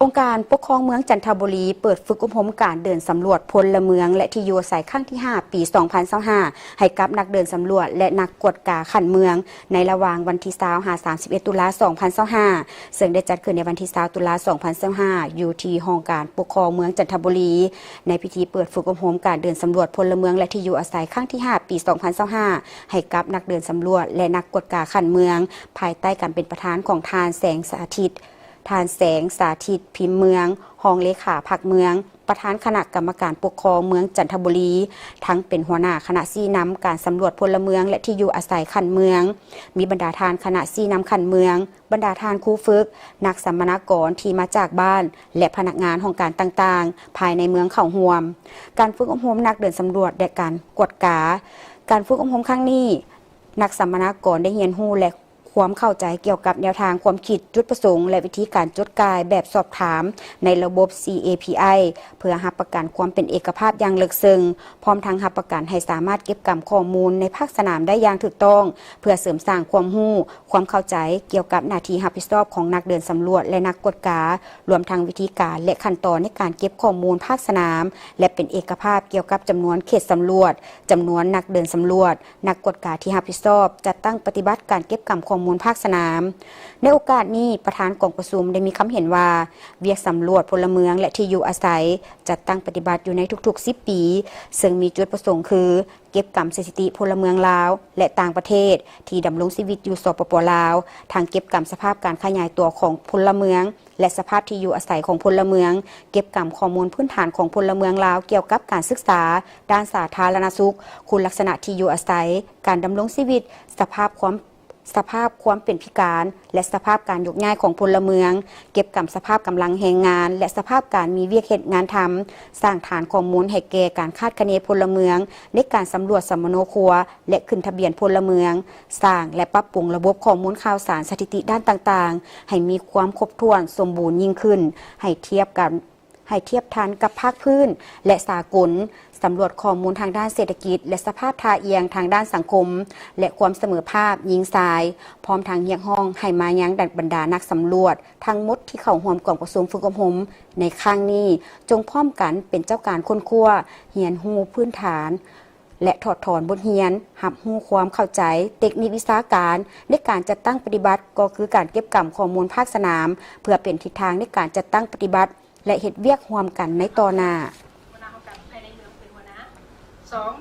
ອົງການປົກຄອງເມືອງຈັນທະບູລີ ເປີດຝຶກອົບຮົມການເດີນສຳຫຼວດພົນລະເມືອງ ແລະ ທີ່ຢູ່ອາໄສຄັ້ງທີຫ້າ ປີສອງພັນຊາວຫ້າ ໃຫ້ກັບນັກເດີນສຳຫຼວດ ແລະ ນັກກວດກາຂັ້ນເມືອງ ໃນລະຫວ່າງວັນທີຊາວ ຫາ ສາມສິບເອັດ ຕຸລາ ສອງພັນຊາວຫ້າ ເຊິ່ງໄດ້ຈັດຂຶ້ນໃນວັນທີຊາວ ຕຸລາ ສອງພັນຊາວຫ້າ ຢູ່ທີ່ຫ້ອງການປົກຄອງເມືອງຈັນທະບູລີ. ໃນພິທີເປີດຝຶກອົບຮົມການເດີນສຳຫຼວດພົນລະເມືອງ ແລະ ທີ່ຢູ່ອາໄສຄັ້ງທີຫ້າ ປີສອງພັນຊາວຫ້າ ໃຫ້ກັບນັກເດີນສຳຫຼວດ ແລະ ນັກກວດກາຂັ້ນເມືອງ ພາຍໃຕ້ການເປັນປະທານຂອງທ່ານ ແສງສາທິດ ທ່ານ ແສງສາທິດ ພິມເມືອງ ຮອງເລຂາພັກເມືອງ, ປະທານຄະນະກຳມະການປົກຄອງເມືອງຈັນທະບູລີ, ທັງເປັນຫົວໜ້າຄະນະຊີ້ນຳການສຳຫຼວດພົນລະເມືອງ ແລະ ທີ່ຢູ່ອາໄສຂັ້ນເມືອງ. ມີບັນດາທ່ານຄະນະຊີ້ນຳຂັ້ນເມືອງ, ບັນດາທ່ານຄູຝຶກ, ນັກສຳມະນາກອນທີ່ມາຈາກບ້ານ ແລະ ພະນັກງານຫ້ອງການຕ່າງໆ ພາຍໃນເມືອງເຂົ້າຮ່ວມ. ການຝຶກອົບຮົມນັກເດີນສຳຫຼວດ ແລະ ການກວດກາ. ການຝຶກອົບຮົມຄັ້ງນີ້, ນັກສຳມະນາກອນໄດ້ຮຽນຮູ້ ແລະ ຄວາມເຂົ້າໃຈກ່ຽວກັບແນວທາງຄວາມຄິດ, ຈຸດປະສົງ ແລະ ວິທີການຈົດກ່າຍແບບສອບຖາມໃນລະບົບ CAPI ເພື່ອຮັບປະກັນຄວາມເປັນເອກະພາບຢ່າງເລິກເຊິ່ງ, ພ້ອມທັງຮັບປະກັນໃຫ້ສາມາດເກັບກຳຂໍ້ມູນໃນພາກສະໜາມໄດ້ຢ່າງຖືກຕ້ອງ, ເພື່ອເສີມສ້າງຄວາມຮູ້, ຄວາມເຂົ້າໃຈກ່ຽວກັບໜ້າທີ່ຮັບຜິດຊອບຂອງນັກເດີນສຳຫຼວດ ແລະ ນັກກວດກາ, ລວມທັງວິທີການ ແລະ ຂັ້ນຕອນໃນການເກັບຂໍ້ມູນພາກສະໜາມ ແລະ ເປັນເອກະພາບກ່ຽວກັບຈຳນວນເຂດສຳຫຼວດ, ຈຳນວນນັກເດີນສຳຫຼວດ, ນັກກວດກາທີ່ຮັບຜິດຊອບຈັດຕັ້ງປະຕິບັດການເກັບກຳຂໍ້ມູນພາກສະໜາມ. ໃນໂອກາດນີ້, ປະທານກອງປະຊຸມໄດ້ມີຄຳເຫັນວ່າ, ວຽກສຳຫຼວດພົນລະເມືອງ ແລະ ທີ່ຢູ່ອາໄສ ຈັດຕັ້ງປະຕິບັດຢູ່ໃນທຸກໆສິບປີ, ເຊິ່ງມີຈຸດປະສົງຄື ເກັບກຳສະຖິຕິພົນລະເມືອງລາວ ແລະ ຕ່າງປະເທດ ທີ່ດຳລົງຊີວິດຢູ່ ສປປ ລາວ, ທັງເກັບກຳສະພາບການຂະຫຍາຍຕົວຂອງພົນລະເມືອງ ແລະ ສະພາບທີ່ຢູ່ອາໄສຂອງພົນລະເມືອງ, ເກັບກຳຂໍ້ມູນພື້ນຖານຂອງພົນລະເມືອງລາວກ່ຽວກັບການສຶກສາ, ດ້ານສາທາລະນະສຸກ, ຄຸນລັກສະນະທີ່ຢູ່ອາໄສ, ການດຳລົງຊີວິດ, ສະພາບຄວາມ, ສະພາບຄວາມເປັນພິການ ແລະ ສະພາບການຍົກຍ້າຍຂອງພົນລະເມືອງ, ເກັບກຳສະພາບກຳລັງແຮງງານ ແລະ ສະພາບການມີວຽກເຮັດງານທຳ, ສ້າງຖານຂໍ້ມູນໃຫ້ແກ່ການຄາດຄະເນພົນລະເມືອງ ໃນການສຳຫຼວດສຳມະໂນຄົວ ແລະ ຂຶ້ນທະບຽນພົນລະເມືອງ, ສ້າງ ແລະ ປັບປຸງລະບົບຂໍ້ມູນຂ່າວສານສະຖິຕິດ້ານຕ່າງໆ ໃຫ້ມີຄວາມຄົບຖ້ວນສົມບູນຍິ່ງຂຶ້ນ, ໃຫ້ທຽບກັນ, ໃຫ້ທຽບທັນກັບພາກພື້ນ ແລະ ສາກົນ, ສຳຫຼວດຂໍ້ມູນທາງດ້ານເສດຖະກິດ ແລະ ສະພາບທ່າອ່ຽງທາງດ້ານສັງຄົມ ແລະ ຄວາມສະເໝີພາບຍິງຊາຍ, ພ້ອມທັງຮຽກຮ້ອງໃຫ້ມາຍັງບັນດານັກສຳຫຼວດທັງໝົດທີ່ເຂົ້າຮ່ວມກອງປະຊຸມຝຶກອົບຮົມໃນຄັ້ງນີ້, ຈົ່ງພ້ອມກັນເປັນເຈົ້າການຄົ້ນຄວ້າ, ຮຽນຮູ້ພື້ນຖານ ແລະ ຖອດຖອນບົດຮຽນ, ຮັບຮູ້ຄວາມເຂົ້າໃຈເຕັກນິກວິຊາການໃນການຈັດຕັ້ງປະຕິບັດ ກໍຄືການເກັບກຳຂໍ້ມູນພາກສະໜາມ ເພື່ອເປັນທິດທາງໃນການຈັດຕັ້ງປະຕິບັດ ແລະ ເຮັດວຽກຮ່ວມກັນໃນຕໍ່ໜ້າ. ຫົວໜ້າຫ້ອງການພາຍໃນເມືອງເປັນຫົວໜ້າ. ສອງ